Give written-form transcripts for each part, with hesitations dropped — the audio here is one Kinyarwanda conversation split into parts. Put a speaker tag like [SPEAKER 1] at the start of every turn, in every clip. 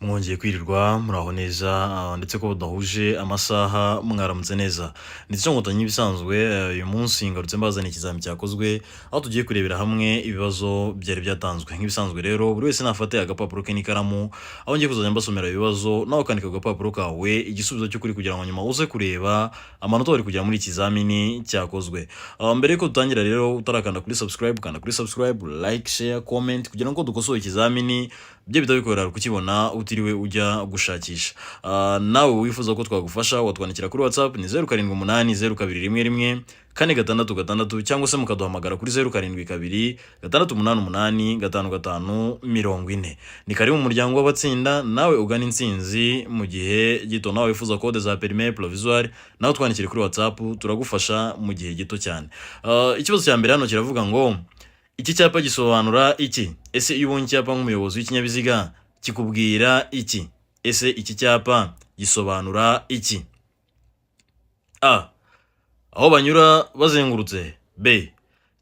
[SPEAKER 1] Mwongeye kwirirwa, muraho neza, ndetse ko budahuje amasaha, mwaramutse neza. Ndetse nkotanyi nk'ibisanzwe, uyu munsi ngarutse mbazana ikizami cyakozwe, aho tugiye kurebera hamwe ibibazo byari byatanzwe. Nk'ibisanzwe rero, buri wese nafate agapapuro ke n'ikaramu, aho ngiye kuzajya mbasomera ibibazo, nawe ukandika ku gapapuro kawe igisubizo cy'ukuri, kugira ngo nyuma uze kureba amanota wari kugira muri ikizamini cyakozwe. Mbere yuko dutangira rero, utarakanda kuri subscribe, kanda kuri subscribe, like, share, comment, kugira ngo dukosore ikizamini bye bitabikorohera kukibona utiriwe ujya gushakisha. Nawe wifuza ko twagufasha, watwandikira kuri WhatsApp ni 0780211466, cyangwa se mukaduhamagara kuri 0726885540. Ni karibu mu muryango w'abatsinda, nawe ugana intsinzi mu gihe gito. Nawe wifuza code za permis provisoire, nawe twandikire kuri WhatsApp, turagufasha mu gihe gito cyane. Ikibazo cya mbere hano kiravuga ngo: iki cyapa gisobanura iki? Ese iyo ubonye icyapa nk'umuyobozi w'ikinyabiziga kikubwira iki? Ese iki cyapa gisobanura iki? A, aho banyura bazengurutse. B,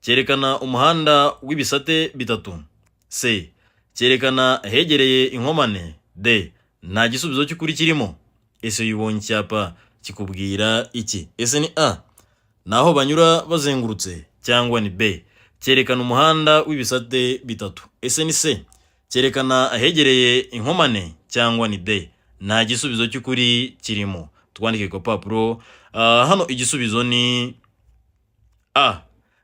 [SPEAKER 1] cyerekana umuhanda w'ibisate bitatu. C, cyerekana ahegereye inkomane. D, nta gisubizo cy'ukuri kirimo. Ese iyo ubonye icyapa kikubwira iki? Ese ni A, ni aho banyura bazengurutse, cyangwa ni B, cyerekana umuhanda w'ibisate bitatu? Ese ni C, cyerekana ahegereye inkomane, cyangwa ni D, nta gisubizo cy'ukuri kirimo? Twandike ku papuro. Hano igisubizo ni A,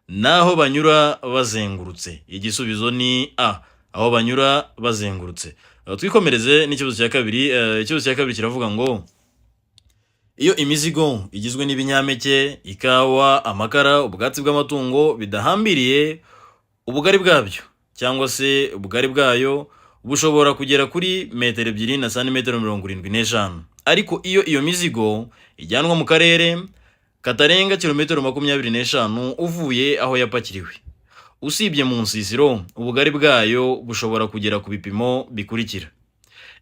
[SPEAKER 1] naho banyura bazengurutse. Igisubizo ni A, aho banyura bazengurutse. Twikomereze n'ikibazo cya kabiri. Ikibazo cya kabiri kiravuga ngo: iyo imizigo igizwe n'ibinyampeke, ikawa, amakara, ubwatsi bw'amatungo bidahambiriye, ubugari bwabyo cyangwa se ubugari bwayo bushobora kugera kuri metero 2 na santimetero 75. Ariko iyo iyo mizigo ijyanwa mu karere katarenga kilometero 25 uvuye aho yapakiriwe, usibye mu nsisiro, ubugari bwayo bushobora kugera ku bipimo bikurikira.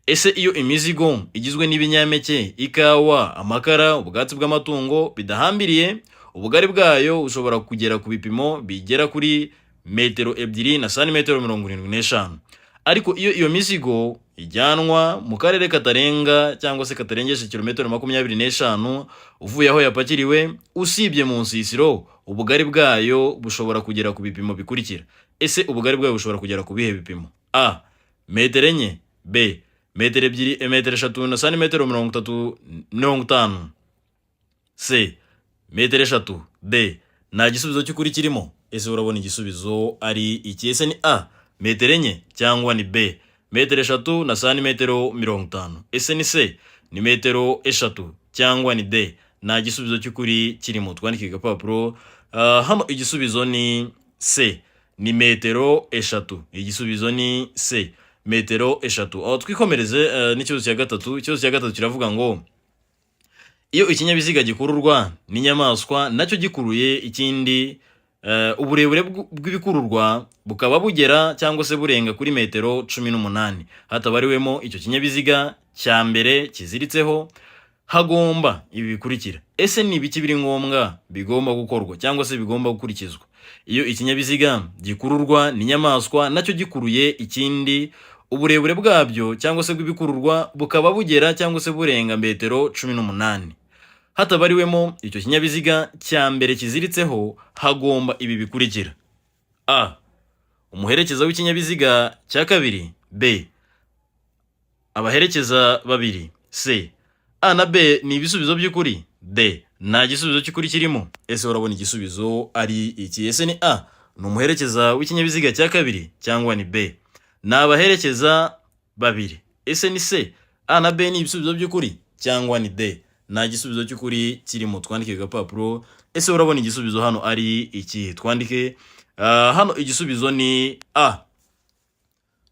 [SPEAKER 1] Ese iyo imizigo igizwe n'ibinyampeke, ikawa, amakara, ubwatsi bw'amatungo bidahambiriye, ubugari bwayo bushobora kugera ku bipimo bigera kuri metero 2 na santimetero 75. Ariko iyo iyo mizigo ijyanwa mu karere katarenga cyangwa se katarengeje kilometero 25 uvuye aho yapakiriwe, usibye mu nsisiro, ubugari bwayo bushobora kugera ku bipimo bikurikira. Ese ubugari bwayo bushobora kugera ku bihe bipimo? A, metero 4. B, metero 2, metero 3 na santimetero 30, 50. C, metero 3. D, nta gisubizo cy'ukuri kirimo. Ese urabona igisubizo ari iki? Ese ni A, metero 4, cyangwa ni B, metero 3 na santimetero 50? Ese ni C, ni metero 3, cyangwa ni D, nta gisubizo cy'ukuri kirimo? Twandike igapapuro. Hano igisubizo ni C, ni metero 3. Igisubizo ni C, metero 3. Aho twikomereze n'ikibazo cya gatatu. Ikibazo cya gatatu kiravuga ngo: iyo ikinyabiziga gikururwa n'inyamaswa nacyo gikuruye ikindi, uburebure bw'ibikururwa bukaba bugera cyangwa se burenga kuri metero 18 hatabariwemo icyo kinyabiziga cya mbere kiziritseho, hagomba ibi bikurikira. Ese ni ibiki biri ngombwa bigomba gukorwa cyangwa se bigomba gukurikizwa iyo ikinyabiziga gikururwa n'inyamaswa nacyo gikuruye ikindi, uburebure bwabyo cyangwa se bw'ibikururwa bukaba bugera cyangwa se burenga metero 18 hatabariwemo icyo kinyabiziga cya mbere kiziritseho, hagomba ibi bikurikira: A, umuherekeza w'ikinyabiziga cya kabiri. B, abaherekeza babiri. C, A na B ni ibisubizo by'ukuri. D, nta gisubizo cy'ukuri kirimo. Ese urabona igisubizo ari iki? Ese ni A, ni umuherekeza w'ikinyabiziga cya kabiri, cyangwa ni B, ni abaherekeza babiri? Ese ni C, A na B ni ibisubizo by'ukuri, cyangwa ni D, nta gisubizo cy'ukuri kirimo? Twandike agapapuro. Ese urabona igisubizo hano ari iki? Twandike. Hano igisubizo ni A,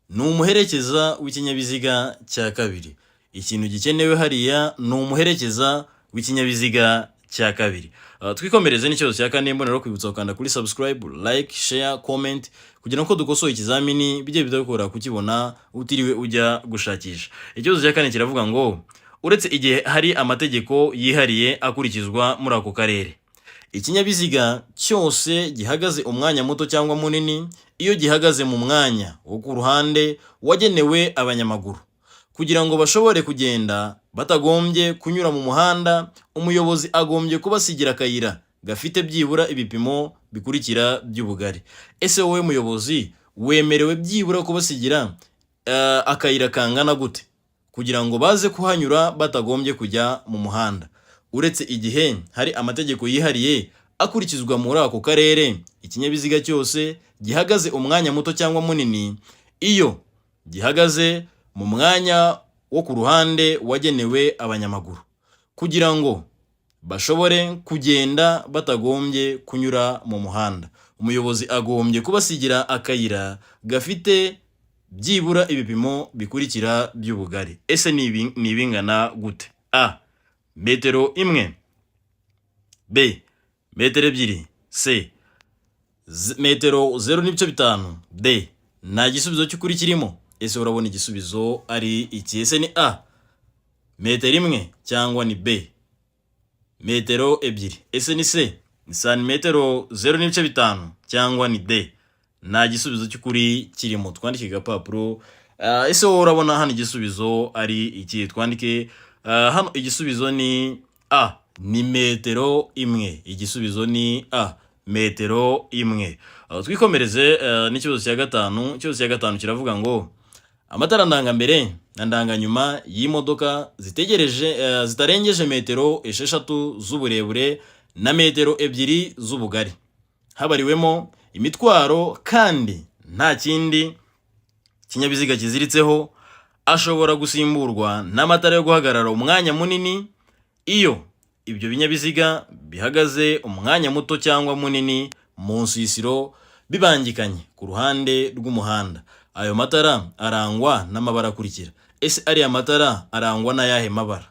[SPEAKER 1] ni umuherekeza w'ikinyabiziga cya kabiri. Ikintu gikenewe hariya ni umuherekeza w'ikinyabiziga cya kabiri. Twikomereze n'ikibazo cya kane. Mbonera kwibutsa gukanda kuri subscribe, like, share, comment, kugira ngo dukosoye ikizamini bijye bidakora kukibona utiriwe ujya gushakisha. Ikibazo cya kane kiravuga ngo: uretse igihe hari amategeko yihariye akurikizwa muri ako karere, ikinyabiziga cyose gihagaze umwanya muto cyangwa munini, iyo gihagaze mu mwanya wo ku ruhande wagenewe abanyamaguru Kugira ngo bashobore kugenda batagombye kunyura mu muhanda, umuyobozi agombye kubasigira akayira gafite byibura ibipimo bikurikira by'ubugari. Ese wowe muyobozi wemerewe byibura kubasigira akayira kangana gute kugira ngo baze kuhanyura batagombye kujya mu muhanda? Uretse igihe hari amategeko yihariye akurikizwa muri ako karere, ikinyabiziga cyose gihagaze umwanya muto cyangwa munini, iyo gihagaze mu mwanya wo ku ruhande wagenewe abanyamaguru kugira ngo bashobore kugenda batagombye kunyura mu muhanda, umuyobozi agombye kubasigira akayira gafite byibura ibipimo bikurikira by'ubugari. Ese ni ibingana gute? A, metero 1, B, metero 2, C, metero 0.5, D, nta gisubizo cy'ukuri kirimo. Ese urabona igisubizo ari iki? Ese ni A, metero 1, cyangwa ni B, metero 2? Ese ni C, ni santimetero 0.5, cyangwa ni D, nta gisubizo cy'ukuri kirimo? Twandike agapapuro. Ese wowe urabona hano igisubizo ari iki? Twandike hano igisubizo ni A, ni metero 1. Igisubizo ni A, metero 1. Twikomereze n'ikibazo cya gatanu. Ikibazo cya gatanu kiravuga ngo: amatara ndangambere na ndanganyuma y'imodoka zitegereje zitarengeje metero 6 z'uburebure na metero 2 z'ubugari habariwemo imitwaro kandi nta kindi kinyabiziga kiziritseho, ashobora gusimburwa n'amatara yo guhagarara umwanya munini iyo ibyo binyabiziga bihagaze umwanya muto cyangwa munini mu nsisiro bibangikanye ku ruhande rw'umuhanda. Ayo matara arangwa n'amabara akurikira. Ese ariya matara arangwa n'ayahe mabara?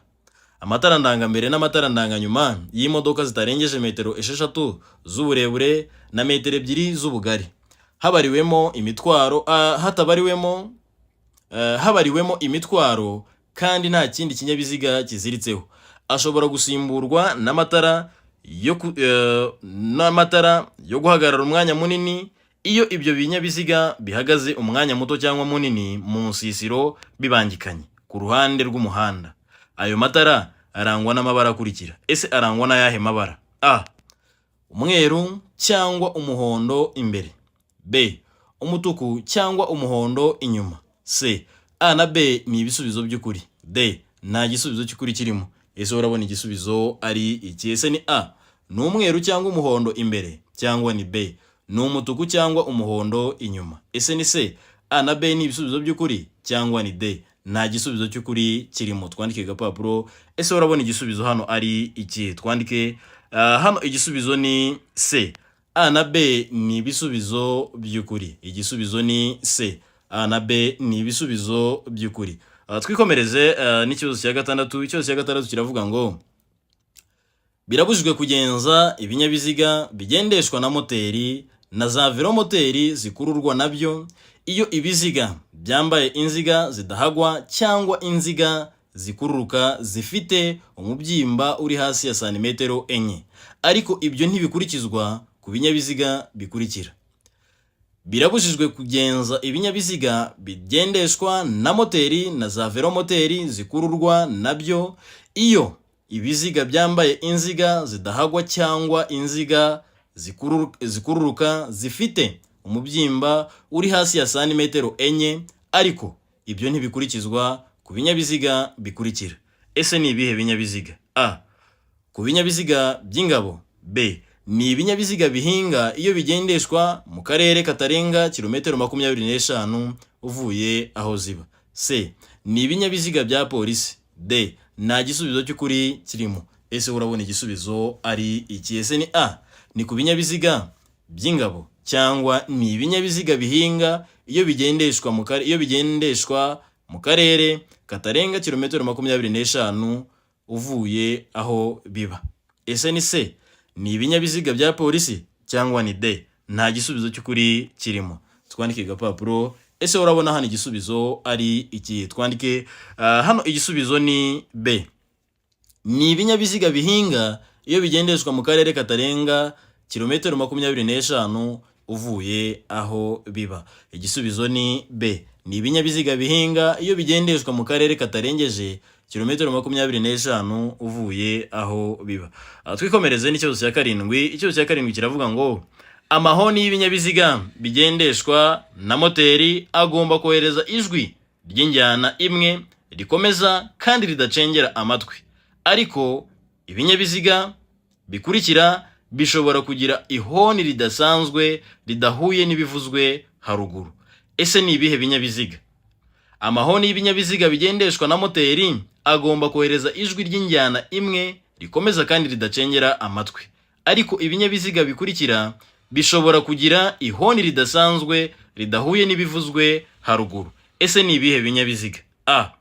[SPEAKER 1] Amatara ndangambere n'amatara ndanganyuma y'imodoka zitarengeje metero 6 z'uburebure na metero 2 z'ubugari habariwemo imitwaro, hatabariwemo, habariwemo imitwaro kandi nta kindi kinyabiziga kiziritseho, ashobora gusimburwa n'amatara yo guhagarara umwanya munini iyo ibyo binyabiziga bihagaze umwanya muto cyangwa munini mu nsisiro bibangikanye ku ruhande rw'umuhanda. Ayo matara arangwa n'amabara akurikira. Ese arangwa n'ayahe mabara? A, umweru cyangwa umuhondo imbere, B, umutuku cyangwa umuhondo inyuma, C, A na B ni ibisubizo by'ukuri, D, nta gisubizo cy'ukuri kirimo. Ese urabona igisubizo ari iki? Ese ni A, ni umweru cyangwa umuhondo imbere, cyangwa ni B, ni umutuku cyangwa umuhondo inyuma? Ese ni C, A na B ni ibisubizo by'ukuri, cyangwa ni D, nta gisubizo cy'ukuri kirimo? Twandike agapapuro. Ese urabona igisubizo hano ari iki? Twandike hano igisubizo ni C, A na B ni ibisubizo by'ukuri. Igisubizo ni C, A na B ni ibisubizo by'ukuri. Twikomereze n'ikibazo cya gatandatu. Ikibazo cya gatandatu kiravuga ngo: birabujijwe kugenza ibinyabiziga bigendeshwa na moteri na za velomoteri zikururwa nabyo iyo ibiziga byambaye inziga zidahagwa cyangwa inziga zikururuka zifite umubyimba uri hasi ya santimetero 4. Ariko ibyo ntibikurikizwa ku binyabiziga bikurikira. Birabujijwe kugenza ibinyabiziga bigendeshwa na moteri na za velomoteri zikururwa nabyo iyo ibiziga byambaye inziga zidahagwa cyangwa inziga zikururuka zifite umubyimba uri hasi ya santimetero 4. Ariko ibyo ntibikurikizwa ku binyabiziga bikurikira. Ese ni ibihe binyabiziga? A, ku binyabiziga by'ingabo, B, ni ibinyabiziga bihinga iyo bigendeshwa mu karere katarenga kilometero 25 uvuye aho ziba, C, ni ibinyabiziga bya polisi, D, nta gisubizo cy'ukuri kirimo. Ese urabona igisubizo ari iki? Ese ni A, ni ku binyabiziga by'ingabo, cyangwa ni ibinyabiziga bihinga iyo bigendeshwa mu karere katarenga kilometero 25 uvuye aho biba? Ese ni C, ni ibinyabiziga bya polisi, cyangwa ni D, nta gisubizo cy'ukuri kirimo? Twandike agapapuro. Ese urabona hano igisubizo ari iki? Twandike hano igisubizo ni B, ni ibinyabiziga bihinga iyo bigendeshwa mu karere katarenga kilometero 25 uvuye aho biba. Igisubizo ni B, ni ibinyabiziga bihinga iyo bigendeshwa mu karere katarenga Ni ibinyabiziga bihinga iyo bigendeshwa mu karere katarengeje kilometero 25 uvuye aho biba. Twikomereze n'ikibazo cya karindwi. Ikibazo cya karindwi kiravuga ngo: amahoni y'ibinyabiziga bigendeshwa na moteri agomba kohereza ijwi ry'injyana imwe rikomeza kandi ridacengera amatwi, ariko ibinyabiziga bikurikira bishobora kugira ihoni ridasanzwe ridahuye n'ibivuzwe haruguru. Ese ni ibihe binyabiziga? Amahoni y'ibinyabiziga bigendeshwa na moteri agomba kohereza ijwi ry'injyana imwe rikomeza kandi ridacengera amatwi, ariko ibinyabiziga bikurikira bishobora kugira ihoni ridasanzwe ridahuye n'ibivuzwe haruguru. Ese ni ibihe binyabiziga? A,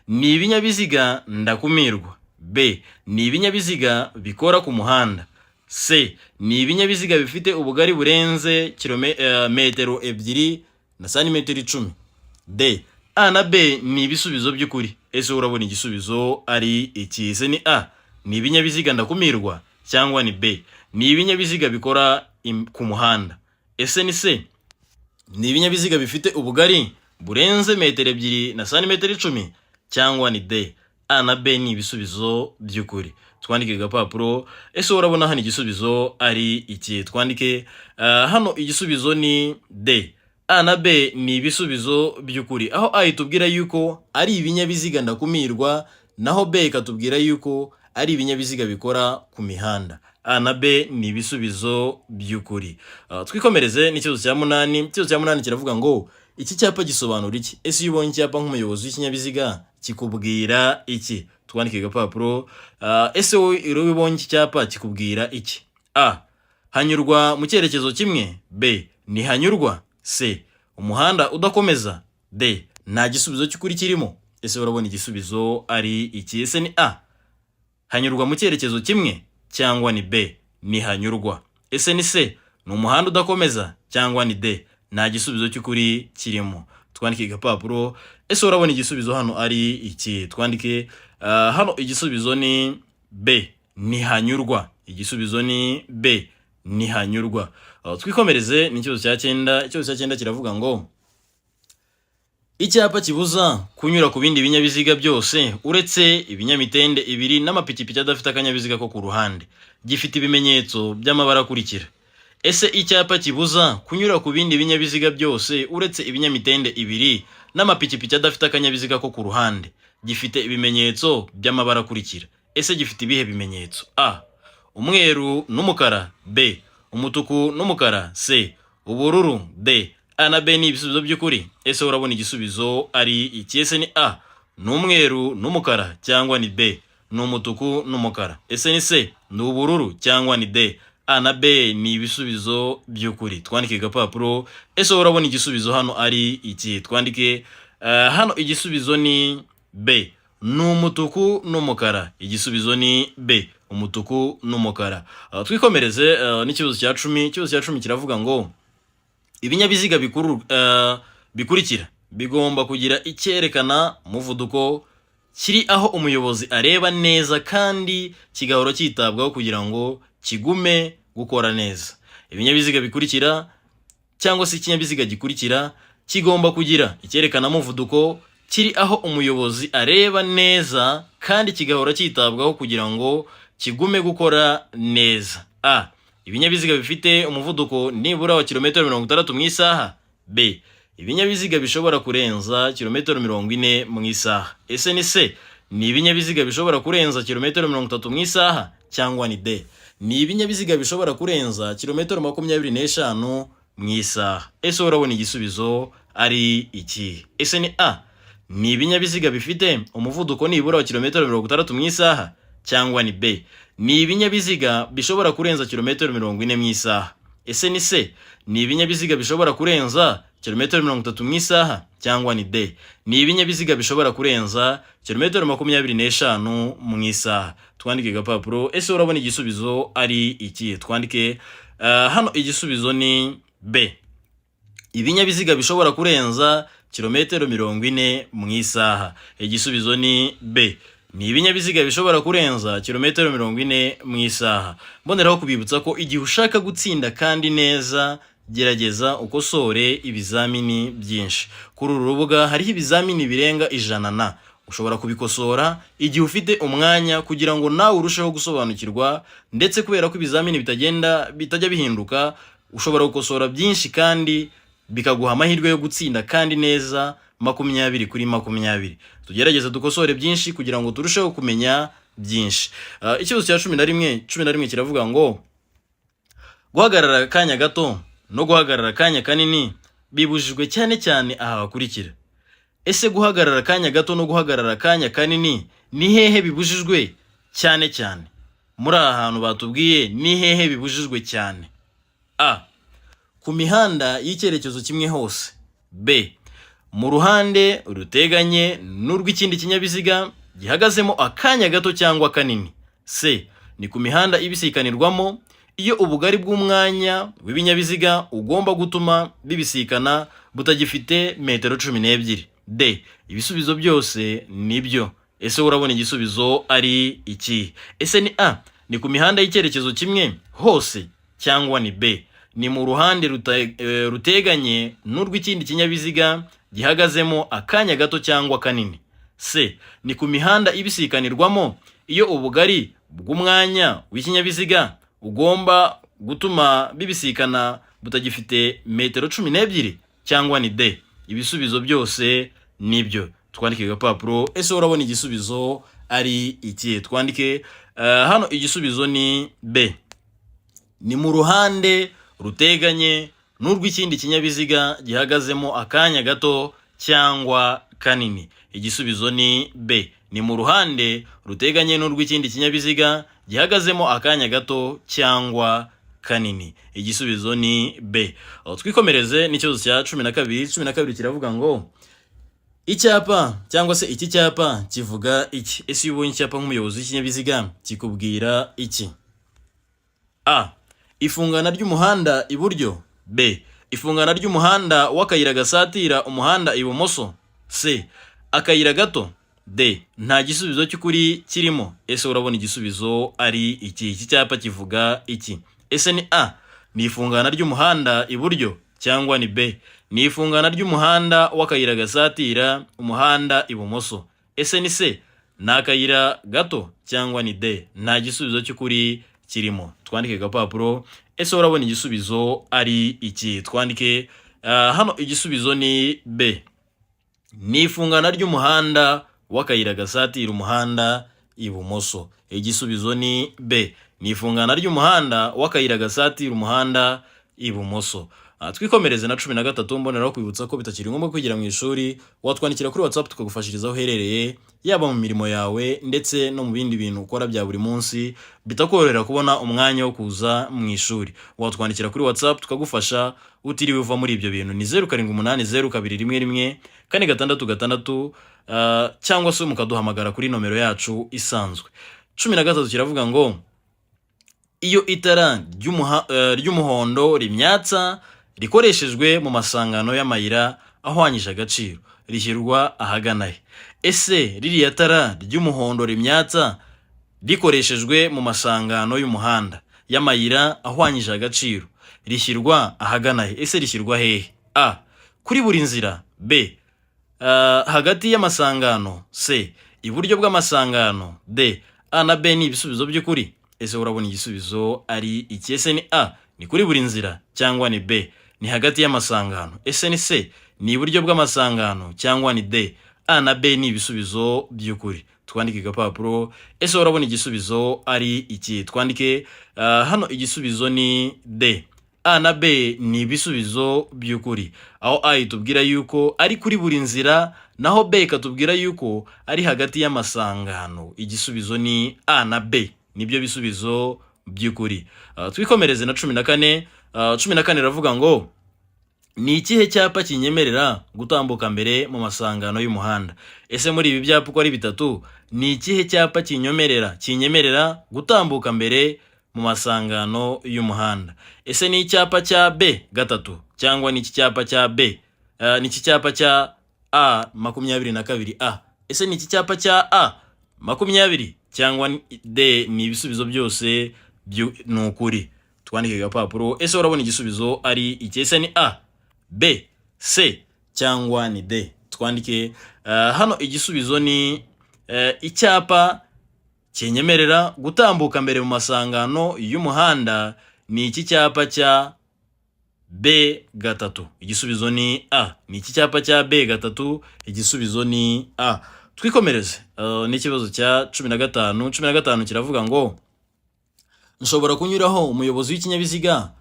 [SPEAKER 1] ni ibinyabiziga ndakumirwa. B, ni ibinyabiziga bikora ku muhanda. C, ni ibinyabiziga bifite ubugari burenze metero 2 na santimetero 10. D, A na B ni ibisubizo by'ukuri. Ese urabona igisubizo ari iki? Ese ni A, ni ibinyabiziga ndakumirwa, cyangwa ni B, ni ibinyabiziga bikora ku muhanda? Ese ni C, ni ibinyabiziga bifite ubugari burenze metero 2 na santimetero 10, cyangwa ni D, A na B ni ibisubizo by'ukuri? Twandike agapapuro. Ese urabona hano igisubizo ari iki? Twandike. Hano igisubizo ni D, A na B ni ibisubizo by'ukuri, aho A itubwira yuko ari ibinyabiziga ndakumirwa, naho B ikatubwira yuko ari ibinyabiziga bikora ku mihanda. A na B ni ibisubizo by'ukuri. Twikomereze n'ikibazo cya munani. Ikibazo cya munani kiravuga ngo: iki cyapa gisobanura iki? Ese iyo ubonye icyapa nk'umuyobozi w'ikinyabiziga kikubwira iki? Twandike agapapuro. Ese wowe iyo ubonye iki cyapa kikubwira iki? A, hanyurwa mu cyerekezo kimwe. B, ntihanyurwa. C, umuhanda udakomeza. D, nta gisubizo cy'ukuri kirimo. Ese urabona igisubizo ari iki? Ese ni A, hanyurwa mu cyerekezo kimwe, cyangwa ni B, ntihanyurwa? Ese ni C, ni umuhanda udakomeza, cyangwa ni D, nta gisubizo cy'ukuri kirimo? Twandike igapapuro. Ese urabona igisubizo hano ari iki? Twandike. Hano igisubizo ni B, ntihanyurwa. Igisubizo ni B, ntihanyurwa. Twikomereze n'ikibazo cya cyenda. Ikibazo cya cyenda kiravuga ngo: icyapa kibuza kunyura ku bindi binyabiziga byose uretse ibinyamitende ibiri n'amapikipiki adafite akanyabiziga ko ku ruhande gifite ibimenyetso by'amabara akurikira. Ese icyapa kibuza kunyura ku bindi binyabiziga byose uretse ibinyamitende ibiri n'amapikipiki adafite akanyabiziga ko ku ruhande gifite ibimenyetso by'amabara akurikira. Ese gifite ibihe bimenyetso? A, umweru n'umukara. B, umutuku n'umukara. C, ubururu. D, A na B ni ibisubizo by'ukuri. Ese urabona igisubizo ari iki? Ese ni A, ni umweru n'umukara, cyangwa ni B, ni umutuku n'umukara? Ese ni C, ni ubururu, cyangwa ni D, A na B ni ibisubizo by'ukuri? Twandike agapapuro. Ese urabona igisubizo hano ari iki? Twandike. Hano igisubizo ni B, ni umutuku n'umukara. Igisubizo ni B, umutuku n'umukara. Twikomereze n'ikibazo cya 10. Ikibazo cya 10 kiravuga ngo: ibinyabiziga bikurikira bigomba kugira icyerekana umuvuduko kiri aho umuyobozi areba neza kandi kigahora cyitabwaho kugira ngo kigume gukora neza. Ibinyabiziga bikurikira cyangwa se ikinyabiziga gikurikira kigomba kugira icyerekana muvuduko kiri aho umuyobozi areba neza kandi kigahora cyitabwaho kugira ngo kigume gukora neza. A, ibinyabiziga bifite umuvuduko nibura wa kilometero 60 mu isaha. B, ibinyabiziga bishobora kurenza kilometero 40 mu isaha. Ese ni C, ni ibinyabiziga bishobora kurenza kilometero 30 mu isaha, cyangwa ni D, ni ibinyabiziga bishobora kurenza kilometero 25 mu isaha? Ese urabona igisubizo ari iki? Ese ni A, ni ibinyabiziga bifite umuvuduko nibura wa kilometero 60 mu isaha, cyangwa ni B, ni ibinyabiziga bishobora kurenza kilometero 40 mu isaha? Ese ni C, ni ibinyabiziga bishobora kurenza kilometero 30 mu isaha, cyangwa ni D, ni ibinyabiziga bishobora kurenza kilometero 25 mu isaha? Twandike agapapuro. Ese urabona igisubizo ari iki? Twandike. Hano igisubizo ni B, ibinyabiziga bishobora kurenza kilometero 40 mu isaha. Igisubizo ni B, ni ibinyabiziga bishobora kurenza kilometero 40 mu isaha. Mboneraho kubibutsa ko igihe ushaka gutsinda kandi neza Gerageza ukosore ibizamini byinshi. Kuri uru rubuga hariho ibizamini birenga 100 na ushobora kubikosora igihe ufite umwanya kugira ngo nawe urusheho gusobanukirwa. Ndetse kubera ko ibizamini bitagenda bitajya bihinduka, ushobora gukosora byinshi kandi bikaguha amahirwe yo gutsinda kandi neza 20 kuri 20. Tugerageze dukosore byinshi kugira ngo turusheho kumenya byinshi. Ikibazo cya 11, 11 kiravuga ngo: guhagarara akanya gato no guhagarara akanya kanini bibujijwe cyane cyane aha hakurikira. Ese guhagarara akanya gato no guhagarara akanya kanini ni hehe bibujijwe cyane cyane? Muri aha hantu batubwiye, ni hehe bibujijwe cyane? A, ku mihanda y'icyerekezo kimwe hose. B, mu ruhande ruteganye n'urw'ikindi kinyabiziga gihagazemo akanya gato cyangwa kanini. C, ni ku mihanda ibisikanirwamo iyo ubugari bw'umwanya w'ibinyabiziga ugomba gutuma bibisikana butagifite metero 12. D, ibisubizo byose nibyo. Ese urabona igisubizo ari iki? Ese ni A, ni ku mihanda y'icyerekezo kimwe hose, cyangwa ni B, ni mu ruhande ruteganye n'urw'ikindi kinyabiziga gihagazemo akanya gato cyangwa kanini? C, ni ku mihanda ibisikanirwamo iyo ubugari bw'umwanya w'ikinyabiziga ugomba gutuma bibisikana butagifite metero 12, cyangwa ni D, ibisubizo byose nibyo? Twandike agapapuro. Ese urabona igisubizo ari iki? Twandike hano, igisubizo ni B, ni mu ruhande ruteganye n'urw'ikindi kinyabiziga gihagazemo akanya gato cyangwa kanini. Igisubizo ni B, ni mu ruhande ruteganye n'urw'ikindi kinyabiziga gihagazemo akanya gato cyangwa kanini. Igisubizo ni B. Aho twikomereze n'ikibazo cya 12. 12 kiravuga ngo: icyapa cyangwa se iki cyapa kivuga iki? Ese iyo ubonye icyapa nk'umuyobozi w'ikinyabiziga kikubwira iki? A, ifungana ry'umuhanda iburyo. B, ifungana ry'umuhanda w'akayira gasatira umuhanda ibumoso. C, akayira gato. D, nta gisubizo cy'ukuri kirimo. Ese urabona igisubizo ari iki? Iki cyapa kivuga iki? Ese ni A, ni ifungana ry'umuhanda iburyo, cyangwa ni B, ni ifungana ry'umuhanda w'akayira gasatira umuhanda ibumoso? Ese ni C, ni akayira gato, cyangwa ni D, nta gisubizo cy'ukuri kirimo? Twandike agapapuro. Ese urabona igisubizo ari iki? Twandike hano, igisubizo ni B, ni ifungana ry'umuhanda w'akayira gasatira umuhanda ibumoso. Igisubizo ni B, ni ifungana ry'umuhanda w'akayira gasatira umuhanda ibumoso. Twikomereze na 13. Mboneraho kwibutsa ko bitakiri ngombwa kwigira mu ishuri, watwandikira kuri WhatsApp tukagufashiriza aho uherereye, yaba mu mirimo yawe ndetse no mu bindi bintu ukora bya buri munsi bitakorohera kubona umwanya wo kuza mu ishuri. Watwandikira kuri WhatsApp tukagufasha utiriwe uva muri ibyo bintu. Ni 0780211466, cyangwa se mukaduhamagara kuri nomero yacu isanzwe. 13 kiravuga ngo: iyo itara ry'umuhondo rimyatsa rikoreshejwe mu masangano y'amayira ahwanyije agaciro rishyirwa ahagana he? Ese ririya tara ry'umuhondo rimyatsa rikoreshejwe mu masangano y'umuhanda y'amayira ahwanyije agaciro rishyirwa ahagana he? Ese rishyirwa hehe? A, kuri buri nzira. B, hagati y'amasangano. C, iburyo bw'amasangano. D, A na B ni ibisubizo by'ukuri. Ese urabona igisubizo ari iki? Ese ni A, ni kuri buri nzira, cyangwa ni B, ni hagati y'amasangano? Ese ni C, ni iburyo bw'amasangano, cyangwa ni D, A na B ni ibisubizo by'ukuri? Twandike agapapuro. Ese urabona igisubizo ari iki? Twandike hano, igisubizo ni D, A na B ni ibisubizo by'ukuri, aho A itubwira yuko ari kuri buri nzira, naho B ikatubwira yuko ari hagati y'amasangano. Igisubizo ni A na B, nibyo bisubizo by'ukuri. Twikomereze na 14. 14 iravuga ngo: ni ikihe cyapa kinyemerera gutambuka mbere mu masangano y'umuhanda? Ese muri ibi byapa uko ari bitatu, ni ikihe cyapa kinyemerera gutambuka mbere mu masangano y'umuhanda? Ese ni icyapa cya B gatatu, cyangwa ni iki cyapa cya B, ni iki cyapa cya A 22 A? Ese ni iki cyapa cya A 20, cyangwa ni D, ni ibisubizo byose ni ukuri? Twandike agapapuro. Ese urabona igisubizo ari iki? Twandike agapapuro. Ese urabona igisubizo ari iki? Ese ni A, B, C cyangwa ni D? Twandike. Hano igisubizo ni icyapa kinyemerera gutambuka mbere mu masangano y'umuhanda ni iki cyapa cya B3. Igisubizo ni A, ni iki cyapa cya B3. Igisubizo ni A. Twikomereze n'ikibazo cya 15. 15 kiravuga ngo: nshobora kunyuraho umuyobozi w'ikinyabiziga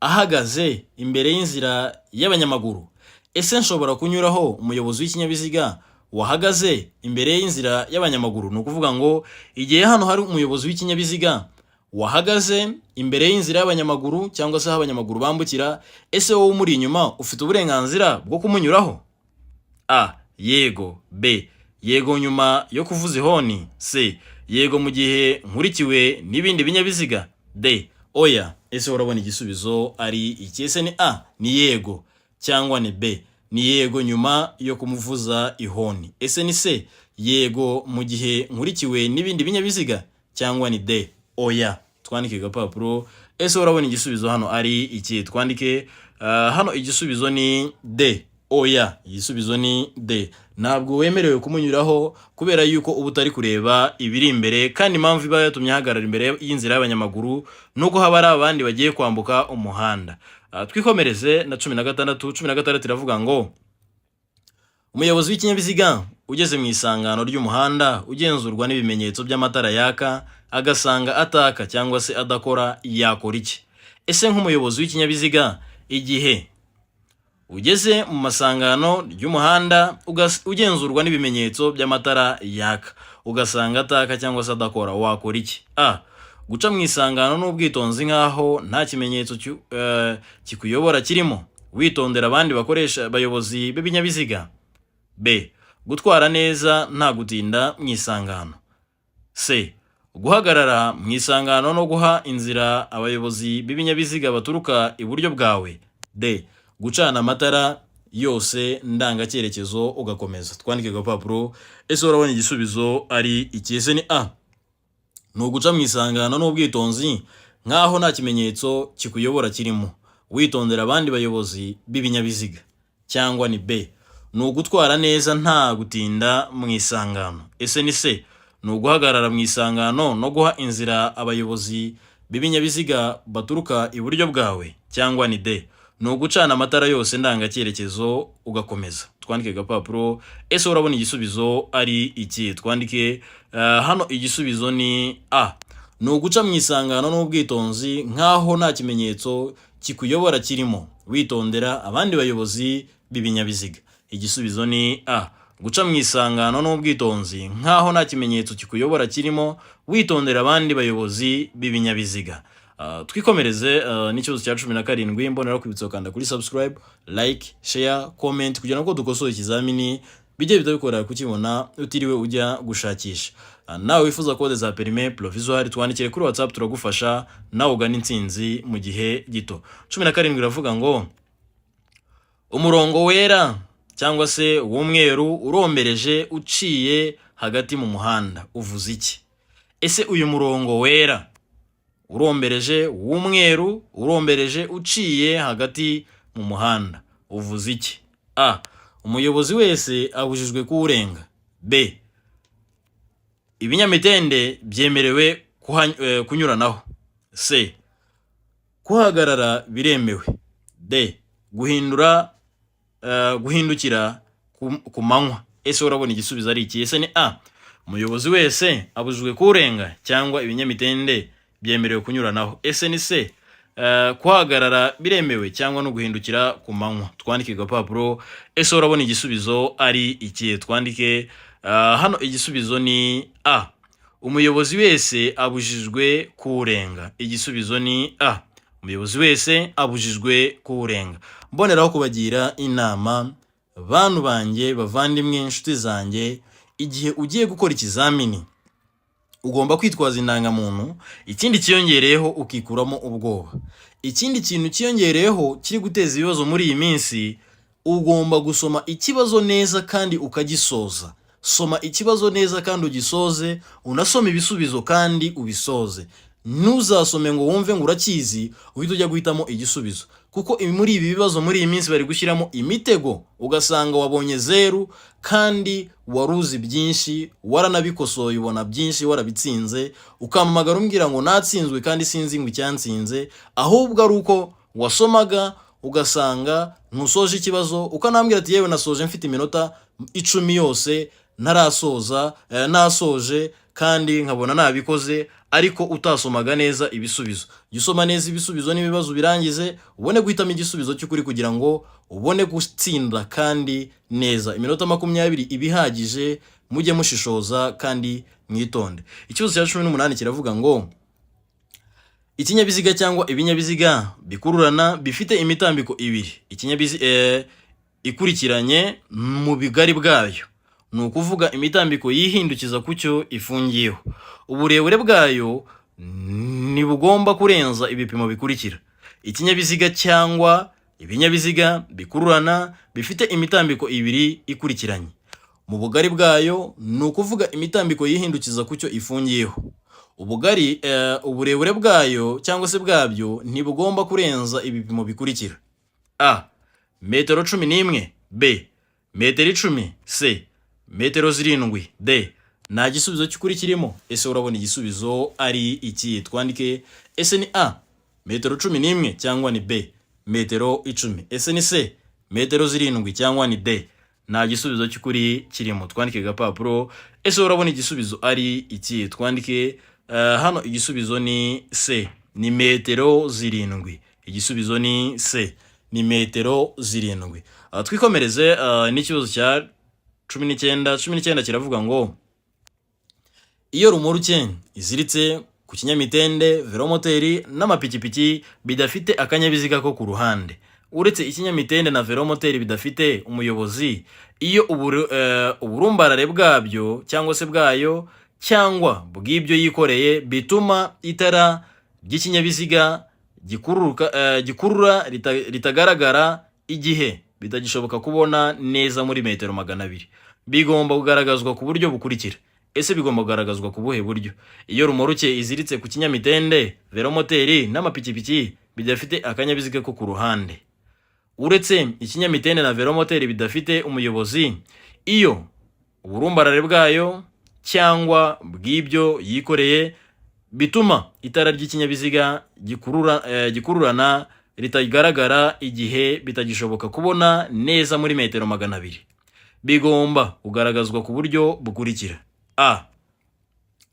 [SPEAKER 1] ahagaze imbere y'inzira y'abanyamaguru? Ese nshobora kunyuraho umuyobozi w'ikinyabiziga wahagaze imbere y'inzira y'abanyamaguru? Ni ukuvuga ngo igihe hano hari umuyobozi w'ikinyabiziga wahagaze imbere y'inzira y'abanyamaguru cyangwa se aho abanyamaguru bambukira, ese wowe umuri inyuma ufite uburenganzira bwo kumunyuraho? A, yego. B, yego nyuma yo kuvuza ihoni. C, yego mu gihe nkurikiwe n'ibindi binyabiziga. D, oya. Ese urabona igisubizo ari iki? Ese ni A, ni yego, cyangwa ni B, ni yego nyuma yo kumuvuza ihoni? Ese ni C, yego mu gihe nkurikiwe n'ibindi binyabiziga, cyangwa ni D, oya? Twandike agapapuro. Ese urabona igisubizo hano ari iki? Twandike. Hano igisubizo ni D, oya. Igisubizo ni D. Ntabwo wemerewe kumunyuraho kubera yuko uba utari kureba ibiri imbere, kandi impamvu iba yatumye ahagarara imbere y'inzira y'abanyamaguru nuko haba hari abandi bagiye kwambuka umuhanda. Twikomereze na 16. 16 iravuga ngo: umuyobozi w'ikinyabiziga ugeze mu isangano ry'umuhanda ugenzurwa n'ibimenyetso by'amatara yaka, agasanga ataka cyangwa se adakora, yakora iki? Ese nk'umuyobozi w'ikinyabiziga, igihe ugeze mu masangano ry'umuhanda ugenzurwa n'ibimenyetso by'amatara yaka, ugasanga ataka cyangwa se adakora, wakora iki? A, guca mu isangano n'ubwitonzi nk'aho nta kimenyetso kikuyobora kirimo, witondera abandi bakoresha bayobozi b'ibinyabiziga. B, gutwara neza nta gutinda mu isangano. C, guhagarara mu isangano no guha inzira abayobozi b'ibinyabiziga baturuka iburyo bwawe. D, gucana amatara yose ndangacyerekezo ugakomeza. Twandike agapapuro. Ese urabona igisubizo ari iki? Ese ni A, ni uguca mu isangano n'ubwitonzi nk'aho nta kimenyetso kikuyobora kirimo, witondera abandi bayobozi b'ibinyabiziga, cyangwa ni B, ni ugutwara neza nta gutinda mu isangano? Ese ni C, ni uguhagarara mu isangano no guha inzira abayobozi b'ibinyabiziga baturuka iburyo bwawe, cyangwa ni D, ni ugucana amatara yose ndangacyerekezo ugakomeza? Twandike agapapuro. Ese urabona igisubizo ari iki? Twandike. Hano igisubizo ni A, ni uguca mu isangano n'ubwitonzi nk'aho nta kimenyetso kikuyobora kirimo, witondera abandi bayobozi b'ibinyabiziga. Igisubizo ni A, guca mu isangano n'ubwitonzi nk'aho nta kimenyetso kikuyobora kirimo, witondera abandi bayobozi b'ibinyabiziga. Twikomereze n'ikibazo cya 17. Mbonera kwibutsa gukanda kuri subscribe, like, share, comment kugira ngo dukosore ikizamini bijye bitabikora kukibona utiriwe ujya gushakisha. Nawe wifuza kode za permis provisoire, twandikire kuri WhatsApp, turagufasha nawe ugana intsinzi mu gihe gito. 17 iravuga ngo: umurongo wera cyangwa se w'umweru urombereje uciye hagati mu muhanda uvuze iki? Ese uyu murongo wera urombereje w'umweru urombereje uciye hagati mu muhanda uvuze iki? A, umuyobozi wese abujijwe kuwurenga. B, ibinyamitende byemerewe kunyuranaho. C, kuhagarara biremewe. D, guhindukira ku manywa. Ese urabona igisubizo ari iki? Ese ni A, umuyobozi wese abujijwe kuwurenga, cyangwa ibinyamitende byemerewe kunyuranaho? Ese ni C, kuhagarara biremewe, cyangwa no guhindukira ku manywa? Twandike agapapuro. Ese urabona igisubizo ari iki? Twandike. Hano igisubizo ni A, umuyobozi wese abujijwe kuwurenga. Igisubizo ni A, umuyobozi wese abujijwe kuwurenga. Mboneraho kubagira inama, bantu banjye, bavandimwe, inshuti zanjye: igihe ugiye gukora ikizamini ugomba kwitwaza indangamuntu. Ikindi cyiyongereyeho, ukikuramo ubwoba. Ikindi kintu cyiyongereyeho kiri guteza ibibazo muri iyi minsi, ugomba gusoma ikibazo neza kandi ukagisoza. Soma ikibazo neza kandi ugisoze, unasome ibisubizo kandi ubisoze. Ntuzasome ngo wumve ngo urakizi, uhite ujya guhitamo igisubizo, kuko muri ibi bibazo muri iyi minsi bari gushyiramo imitego, ugasanga wabonye zeru kandi wari uzi byinshi, waranabikosoye, ubona byinshi, warabitsinze, ukampamagara umbwira ngo natsinzwe kandi sinzi ngo icyansinze, ahubwo ari uko wasomaga ugasanga ntusoje ikibazo, ukanambwira ati: "Yewe, nasoje mfite iminota 10 yose ntarasoza, nasoje kandi nkabona nabikoze," ariko utasomaga neza ibisubizo. Jya usoma neza ibisubizo n'ibibazo ubirangize, ubone guhitamo igisubizo cy'ukuri kugira ngo ubone gutsinda kandi neza. Iminota 20 iba ihagije, mujye mushishoza kandi mwitonde. Ikibazo cya 18 kiravuga ngo: ikinyabiziga cyangwa ibinyabiziga bikururana bifite imitambiko ibiri ikurikiranye mu bigari bwayo, ni ukuvuga imitambiko yihindukiza ku cyo ifungiyeho, uburebure bwayo ntibugomba kurenza ibipimo bikurikira. Ikinyabiziga cyangwa ibinyabiziga bikururana bifite imitambiko ibiri ikurikiranye mu bugari bwayo, ni ukuvuga imitambiko yihindukiza ku cyo ifungiyeho, ubugari uburebure bwayo cyangwa se bwabyo ntibugomba kurenza ibipimo bikurikira: A, metero 11; B, metero 10; C, metero 7; D, nta gisubizo cy'ukuri kirimo. Ese urabona igisubizo ari iki? Twandike. Ese ni A, metero 11, cyangwa ni B, metero 10? Ese ni C, metero 7, cyangwa ni D, nta gisubizo cy'ukuri kirimo? Twandike agapapuro. Ese urabona igisubizo ari iki? Twandike. Hano igisubizo ni C, ni metero 7. Igisubizo ni C, ni metero 7. Twikomereze n'ikibazo cya 19. 19 kiravuga ngo: iyo rumoruke iziritse ku kinyamitende, velomoteri n'amapikipiki bidafite akanyabiziga ko ku ruhande, uretse ikinyamitende na velomoteri bidafite umuyobozi, iyo uburumbarare bwabyo cyangwa se bwayo cyangwa bw'ibyo yikoreye bituma itara ry'ikinyabiziga gikurura ritagaragara igihe bitagishoboka kubona neza muri metero 200, bigomba kugaragazwa ku buryo bukurikira. Ese bigomba kugaragazwa ku buhe buryo? Iyo rumoruke iziritse ku kinyamitende, velomoteri n'amapikipiki bidafite akanyabiziga ko ku ruhande, uretse ikinyamitende na velomoteri bidafite umuyobozi, iyo uburumbarare bwayo cyangwa bw'ibyo yikoreye bituma itara ry'ikinyabiziga gikururana ritagaragara igihe bitagishoboka kubona neza muri metero 200, bigomba kugaragazwa ku buryo bukurikira: A,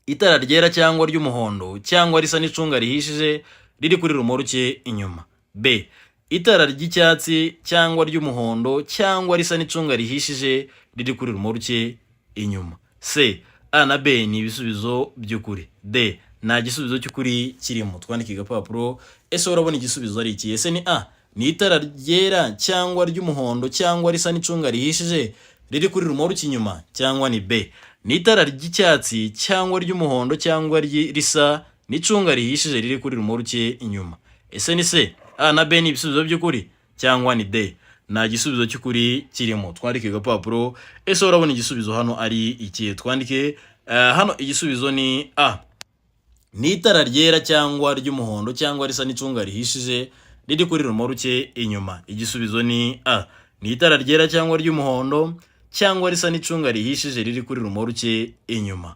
[SPEAKER 1] itara ryera cyangwa ry'umuhondo cyangwa risa n'icunga rihishije riri kuri rumoruke inyuma; B, itara ry'icyatsi cyangwa ry'umuhondo cyangwa risa n'icunga rihishije riri kuri rumoruke inyuma; C, A na B ni ibisubizo by'ukuri; D, nta gisubizo cy'ukuri kirimo. Twandike igapapuro. Ese urabona igisubizo ari iki? Ese ni A, ni itara ryera cyangwa ry'umuhondo cyangwa risa n'icunga rihishije riri kuri rumoruke inyuma, cyangwa ni B, ni itara ry'icyatsi cyangwa ry'umuhondo cyangwa risa n'icunga rihishije riri kuri rumoruke inyuma? Ese ni C, A na B ni ibisubizo by'ukuri, cyangwa ni D, nta gisubizo cy'ukuri kirimo? Twandike agapapuro. Ese urabona igisubizo hano ari iki? Twandike. Hano igisubizo ni A, ni itara ryera cyangwa ry'umuhondo cyangwa risa n'icunga rihishije riri kuri rumoruke inyuma. Igisubizo ni A, ni itara ryera cyangwa ry'umuhondo cyangwa risa n'icunga rihishije riri kuri rumoruke inyuma.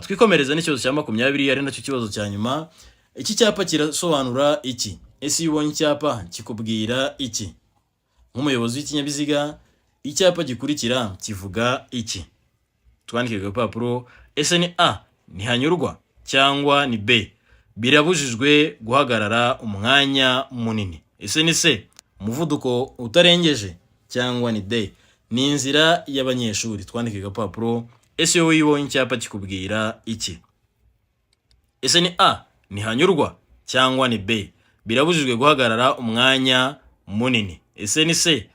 [SPEAKER 1] Twikomereza n'ikibazo cya 20, ari nacyo kibazo cya nyuma. Iki cyapa kirasobanura iki? Ese iyo ubonye icyapa kikubwira iki? Nk'umuyobozi w'ikinyabiziga, icyapa gikurikira kivuga iki? Twandike agapapuro. Ese ni A, ntihanyurwa, cyangwa ni B, birabujijwe guhagarara umwanya munini? Ese ni C, umuvuduko utarengeje, cyangwa ni D, ni inzira y'abanyeshuri? Twandike agapapuro. Ese iyo wibonye icyapa kikubwira iki? Ese ni A, ntihanyurwa, cyangwa ni B, birabujijwe guhagarara umwanya munini? Ese ni C,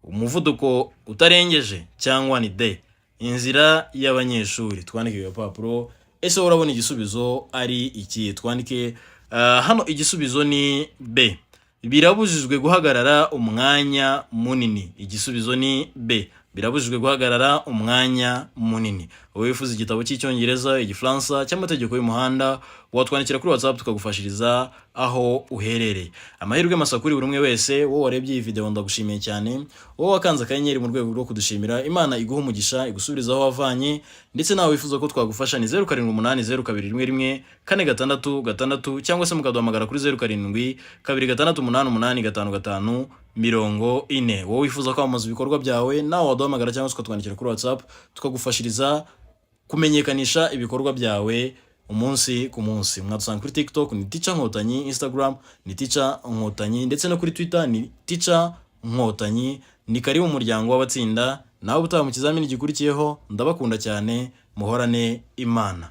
[SPEAKER 1] umuvuduko utarengeje, cyangwa ni D, inzira y'abanyeshuri? Twandike agapapuro. Ese urabona igisubizo ari iki? Twandike. Hano igisubizo ni B, birabujijwe guhagarara umwanya munini. Igisubizo ni B, birabujijwe guhagarara umwanya munini. Birabujijwe guhagarara umwanya munini. Wowe wifuza igitabo cy'Icyongereza, Igifaransa, cy'amategeko y'umuhanda, watwandikira kuri WhatsApp tukagufashiriza aho uherereye. Amahirwe masa kuri buri umwe wese. Wowe warebye iyi video, ndagushimiye cyane. Wowe wakanze akanyenyeri mu rwego rwo kudushimira, Imana iguha umugisha, igusubiriza aho wavanye. Ndetse nawe wifuza ko twagufasha ni 0780211466, cyangwa se mukaduhamagara kuri 0726885540. Wowe wifuza kwamamaza ibikorwa byawe, nawe waduhamagara cyangwa se ukatwandikira kuri WhatsApp, tukagufashiriza kumenyekanisha ibikorwa byawe umunsi ku munsi. Mwadusanga kuri TikTok ni Teacher Nkotanyi, Instagram ni Teacher Nkotanyi, ndetse no kuri Twitter ni Teacher Nkotanyi. Ni karibu mu muryango w'abatsinda. Nawe ubutaha mu kizamini gikurikiyeho. Ndabakunda cyane, muhorane Imana.